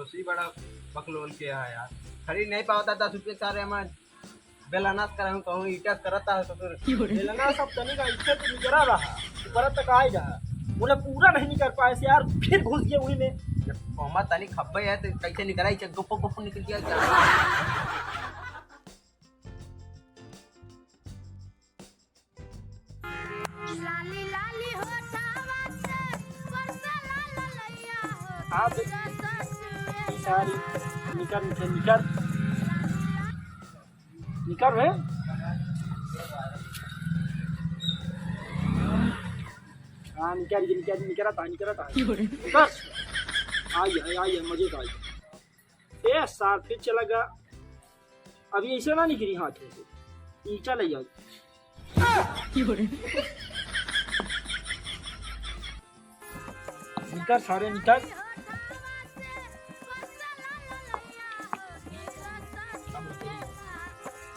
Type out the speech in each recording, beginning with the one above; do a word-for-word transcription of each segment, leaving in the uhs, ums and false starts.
सी बड़ा बकलोल के है यार, खरीद नहीं पावता दस रुपये सारे हमारे। बेलना से करहूँ कहूँ, ईटा से करता है ससुर। बेलना सब तनिक ऐसे तो निकरा रहा, ऊपर तक आए रहा, बोले पूरा नहीं निकल पाए से यार, फिर घुस गए वही में। जब कोमा तनिक खब्बे है तो कैसे निकला, इसे गुप्पो गुप्पो निकल गया क्या? लाली लाली होठावा से बरसे लाल लैया हो। आप ई सारी निकर, निकर, निकर। निकर बे। हाँ, निकर, निकर, निकर, निकर। आई है, आई है, मजे का आई। ए सार, फिर चला गया। अभी ऐसे ना निकली हाथ में से। ईटा ले जाओ। निकर सारे निकर।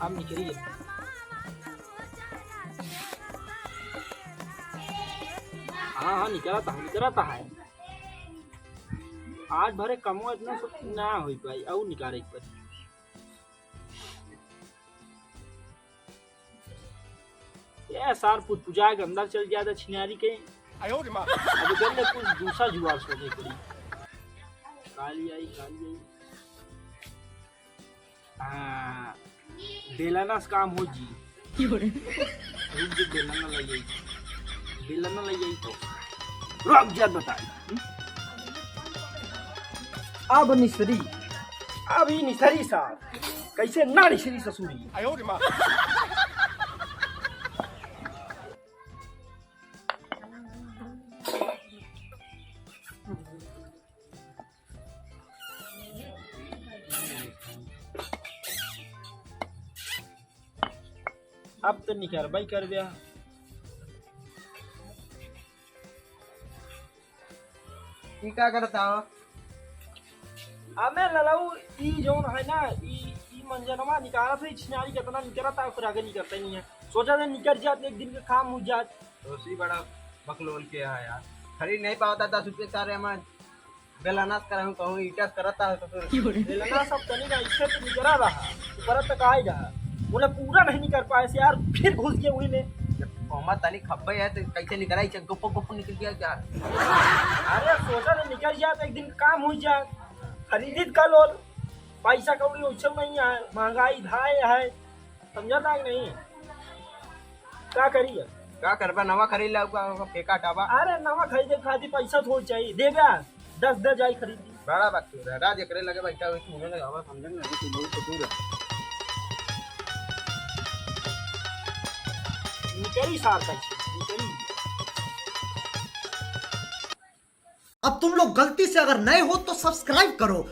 अब निकली। हाँ, हाँ, निकला था, निकला था है। आज भरे कमो इतना सब ना होई पाई, और निकाले एक बार। ए सार पुचपुचा के अंदर चल जाता छिनारी के। आयो रे माँ। अब जब ले कुछ दूसरा जुगाड़ सोचे पड़ी। काली आई, काली आई। हाँ, बेलना से काम हो जी। रुक जे, बेलना लग जाई। बेलना लग जाई तो। रुक जा बताई। अब निसरी, अब ई निसरी सार, कैसे ना निसरी ससुरी। आयो रे माँ। अब तो निकरबई करबे। ई का करता हो? अबे ललऊ, ई जौन है ना, ई, ई मंजनवा निकालत है, छिनारी केतना निकरत है, ओकरा आगे निकरते नहीं है। सोचा था निकर जात, एक दिन के काम हो जात। तो सी बड़ा बकलोल के है यार, खरीद नहीं पावता दस रुपये सारे हमारे। बेलना से करहूँ कहूँ, ईटा से करता है ससुर। बेलना सब तनिक ऐसे तो निकरा रहा, ऊपर तक आए रहा, बोले पूरा नहीं निकल पाए से यार, फिर घुस गए वही में। जब कोमा तनिक खब्बे है तो कैसे निकला, इसे गुप्पो गुप्पो निकल गया क्या? अरे सोचा था निकल जात, एक दिन काम हो जात, खरीदित का लोल, पैसा कौड़ी वैसे नहीं है, महंगाई धाए है, समझा था कि नहीं? का करी अब? का करबा, नवा खरीद ला, ओका, ओका फेंका टाबा। अरे नवा खरीदे खातिर पैसा थोड़ी चाहिए, देबे आज, दस दे जाई खरीदी। बड़ा बात तू रह, राज एकरे लगे बैठा हुई, तू उन्हें लगावा, समझे ना, तू बहुत तो दूर है। निकली सार कैसे, निकली। अब तुम लोग गलती से अगर नए हो तो सब्सक्राइब करो,